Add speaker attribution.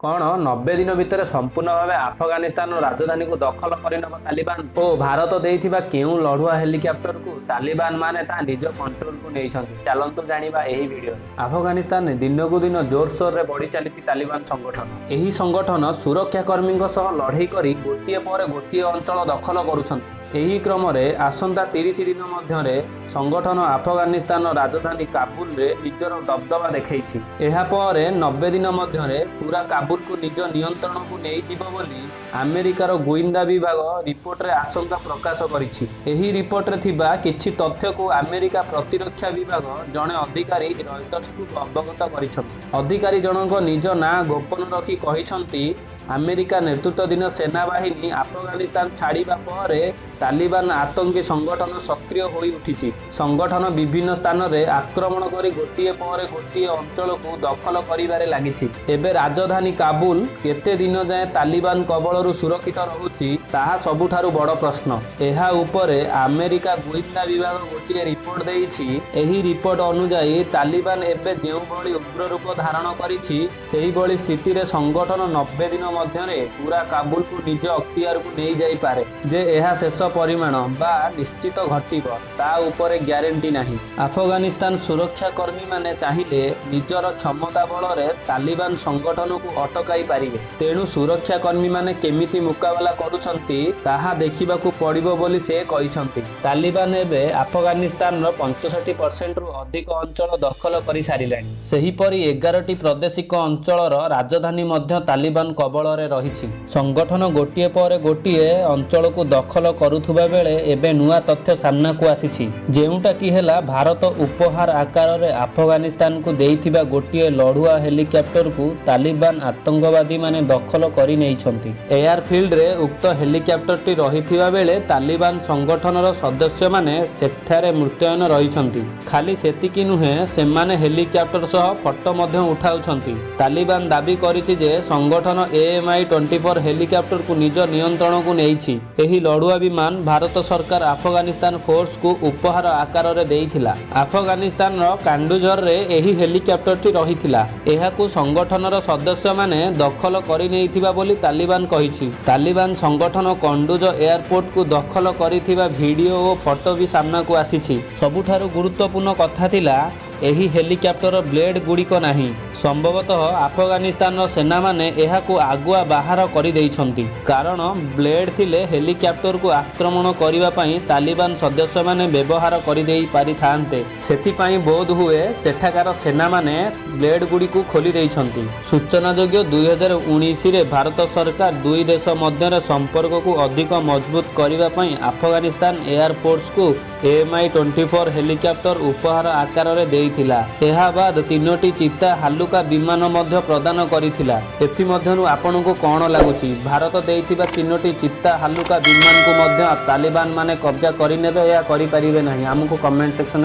Speaker 1: କ'ଣ 90 ଦିନ ଭିତରେ ସମ୍ପୂର୍ଣ୍ଣ ଭାବେ ଆଫଗାନିସ୍ତାନର ରାଜଧାନୀକୁ ଦଖଲ କରିନେବ ତାଲିବାନ ଓ ଭାରତ ଦେଇଥିବା କେଉଁ ଲଢୁଆ ହେଲିକପ୍ଟରକୁ ତାଲିବାନ ମାନେ ତା ନିଜ କଣ୍ଟ୍ରୋଲକୁ ନେଇଛନ୍ତି? ଚାଲନ୍ତୁ ଜାଣିବା ଏହି ଭିଡିଓରେ। ଆଫଗାନିସ୍ତାନରେ ଦିନକୁ ଦିନ ଜୋରସୋରରେ ବଢି ଚାଲିଛି ତାଲିବାନ ସଂଗଠନ। ଏହି ସଂଗଠନ ସୁରକ୍ଷା କର୍ମୀଙ୍କ ସହ ଲଢେଇ କରି ଗୋଟିଏ ପରେ ଗୋଟିଏ ଅଞ୍ଚଳ ଦଖଲ କରୁଛନ୍ତି। ଏହି କ୍ରମରେ ଆସନ୍ତା 30 ଦିନ ମଧ୍ୟରେ ସଂଗଠନ ଆଫଗାନିସ୍ତାନର ରାଜଧାନୀ କାବୁଲରେ ନିଜର ଦବଦବା ଦେଖାଇଛି। ଏହାପରେ 90 ଦିନ ମଧ୍ୟରେ ପୁରା କାବୁଲକୁ ନିଜ ନିୟନ୍ତ୍ରଣକୁ ନେଇଯିବ ବୋଲି ଆମେରିକାର ଗୁଇନ୍ଦା ବିଭାଗ ରିପୋର୍ଟରେ ଆଶଙ୍କା ପ୍ରକାଶ କରିଛି। ଏହି ରିପୋର୍ଟରେ ଥିବା କିଛି ତଥ୍ୟକୁ ଆମେରିକା ପ୍ରତିରକ୍ଷା ବିଭାଗ ଜଣେ ଅଧିକାରୀ ରଏଟର୍ସକୁ ଅବଗତ କରିଛନ୍ତି। ଅଧିକାରୀ ଜଣଙ୍କ ନିଜ ନାଁ ଗୋପନ ରଖି କହିଛନ୍ତି, ଆମେରିକା ନେତୃତ୍ୱାଧୀନ ସେନାବାହିନୀ ଆଫଗାନିସ୍ତାନ ଛାଡ଼ିବା ପରେ ତାଲିବାନ ଆତଙ୍କୀ ସଂଗଠନ ସକ୍ରିୟ ହୋଇ ଉଠିଛି। ସଂଗଠନ ବିଭିନ୍ନ ସ୍ଥାନରେ ଆକ୍ରମଣ କରି ଗୋଟିଏ ପରେ ଗୋଟିଏ ଅଞ୍ଚଳକୁ ଦଖଲ କରିବାରେ ଲାଗିଛି। ଏବେ ରାଜଧାନୀ କାବୁଲ କେତେ ଦିନ ଯାଏଁ ତାଲିବାନ କବଳରୁ ସୁରକ୍ଷିତ ରହୁଛି, ତାହା ସବୁଠାରୁ ବଡ଼ ପ୍ରଶ୍ନ। ଏହା ଉପରେ ଆମେରିକା ଗୁଇନ୍ଦା ବିଭାଗ ଗୋଟିଏ ରିପୋର୍ଟ ଦେଇଛି। ଏହି ରିପୋର୍ଟ ଅନୁଯାୟୀ, ତାଲିବାନ ଏବେ ଯେଉଁଭଳି ଉଗ୍ର ରୂପ ଧାରଣ କରିଛି, ସେହିଭଳି ସ୍ଥିତିରେ ସଂଗଠନ 90 ଦିନ ମଧ୍ୟରେ ପୁରା କାବୁଲକୁ ନିଜ ଅକ୍ତିଆରକୁ ନେଇଯାଇପାରେ। ଯେ ଏହା ଶେଷ ପରିଣାମ ବା ନିଶ୍ଚିତ ଘଟିବ, ତା ଉପରେ ଗ୍ୟାରେଣ୍ଟି ନାହିଁ। ଆଫଗାନିସ୍ତାନ ସୁରକ୍ଷା କର୍ମୀମାନେ ଚାହିଁଲେ ନିଜର କ୍ଷମତା ବଳରେ ତାଲିବାନ ସଂଗଠନକୁ ଅଟକାଇ ପାରିବେ। ତେଣୁ ସୁରକ୍ଷା କର୍ମୀମାନେ କେମିତି ମୁକାବିଲା କରୁଛନ୍ତି, ତାହା ଦେଖିବାକୁ ପଡ଼ିବ ବୋଲି ସେ କହିଛନ୍ତି। ତାଲିବାନ ଏବେ ଆଫଗାନିସ୍ତାନର 65%ରୁ ଅଧିକ ଅଞ୍ଚଳ ଦଖଲ କରିସାରିଲାଣି। ସେହିପରି 11ଟି ପ୍ରାଦେଶିକ ଅଞ୍ଚଳର ରାଜଧାନୀ ମଧ୍ୟ ତାଲିବାନ କବଳରେ ରହିଛି। ସଂଗଠନ ଗୋଟିଏ ପରେ ଗୋଟିଏ ଅଞ୍ଚଳକୁ ଦଖଲ କରୁଥିବା ବେଳେ ଏବେ ନୂଆ ତଥ୍ୟ ସାମ୍ନାକୁ ଆସିଛି, ଯେଉଁଟା କି ହେଲା ଭାରତ ଉପହାର ଆକାରରେ ଆଫଗାନିସ୍ତାନକୁ ଦେଇଥିବା ଗୋଟିଏ ଲଢୁଆ ହେଲିକପ୍ଟରକୁ ତାଲିବାନ ଆତଙ୍କବାଦୀମାନେ ଦଖଲ କରିନେଇଛନ୍ତି। ଏୟାରଫିଲ୍ଡରେ ଉକ୍ତ ହେଲିକପ୍ଟରଟି ରହିଥିବା ବେଳେ ତାଲିବାନ ସଂଗଠନର ସଦସ୍ୟମାନେ ସେଠାରେ ମୁତୟନ ରହିଛନ୍ତି। ଖାଲି ସେତିକି ନୁହେଁ, ସେମାନେ ହେଲିକପ୍ଟର ସହ ଫଟୋ ମଧ୍ୟ ଉଠାଉଛନ୍ତି। ତାଲିବାନ ଦାବି କରିଛି ଯେ ସଂଗଠନ ଏଏମ୍ଆଇ 24 ହେଲିକପ୍ଟରକୁ ନିଜ ନିୟନ୍ତ୍ରଣକୁ ନେଇଛି। ଏହି ଲଢୁଆ ବିମାନ ଭାରତ ସରକାର ଆଫଗାନିସ୍ତାନ ଫୋର୍ସକୁ ଉପହାର ଆକାରରେ ଦେଇଥିଲା। ଆଫଗାନିସ୍ତାନର କାଣ୍ଡୁଜରରେ ଏହି ହେଲିକପ୍ଟରଟି ରହିଥିଲା। ଏହାକୁ ସଂଗଠନର ସଦସ୍ୟମାନେ ଦଖଲ କରିନେଇଥିବା ବୋଲି ତାଲିବାନ କହିଛି। ତାଲିବାନ ସଂଗଠନ କଣ୍ଡୁଜ ଏୟାରପୋର୍ଟକୁ ଦଖଲ କରିଥିବା ଭିଡିଓ ଓ ଫଟୋ ବି ସାମ୍ନାକୁ ଆସିଛି। ସବୁଠାରୁ ଗୁରୁତ୍ୱପୂର୍ଣ୍ଣ କଥା ଥିଲା, ଏହି ହେଲିକପ୍ଟର ବ୍ଲେଡ୍ ଗୁଡ଼ିକ ନାହିଁ। ସମ୍ଭବତଃ ଆଫଗାନିସ୍ତାନର ସେନାମାନେ ଏହାକୁ ଆଗୁଆ ବାହାର କରିଦେଇଛନ୍ତି। କାରଣ ବ୍ଲେଡ୍ ଥିଲେ ହେଲିକପ୍ଟରକୁ ଆକ୍ରମଣ କରିବା ପାଇଁ ତାଲିବାନ ସଦସ୍ୟମାନେ ବ୍ୟବହାର କରିଦେଇ ପାରିଥାନ୍ତେ। ସେଥିପାଇଁ ବୋଧହୁଏ ସେଠାକାର ସେନାମାନେ ବ୍ଲେଡ୍ ଗୁଡ଼ିକୁ ଖୋଲି ଦେଇଛନ୍ତି। ସୂଚନାଯୋଗ୍ୟ, 2019ରେ ଭାରତ ସରକାର ଦୁଇ ଦେଶ ମଧ୍ୟରେ ସମ୍ପର୍କକୁ ଅଧିକ ମଜବୁତ କରିବା ପାଇଁ ଆଫଗାନିସ୍ତାନ ଏୟାରଫୋର୍ସକୁ ଏଏମ୍ଆଇ 24 ହେଲିକପ୍ଟର ଉପହାର ଆକାରରେ ଦେଇଥିଲା। ଏହା ବାଦ ତିନୋଟି ଚିତା ହାଲୁକା ବିମାନ ମଧ୍ୟ ପ୍ରଦାନ କରିଥିଲା। ଏଥିମଧ୍ୟରୁ ଆପଣଙ୍କୁ କ'ଣ ଲାଗୁଛି, ଭାରତ ଦେଇଥିବା ତିନୋଟି ଚିତା ହାଲୁକା ବିମାନକୁ ମଧ୍ୟ ତାଲିବାନ ମାନେ କବ୍ଜା କରିନେବେ? ଏହା କରିପାରିବେ ନାହିଁ? ଆମକୁ କମେଣ୍ଟ ସେକ୍ସନରେ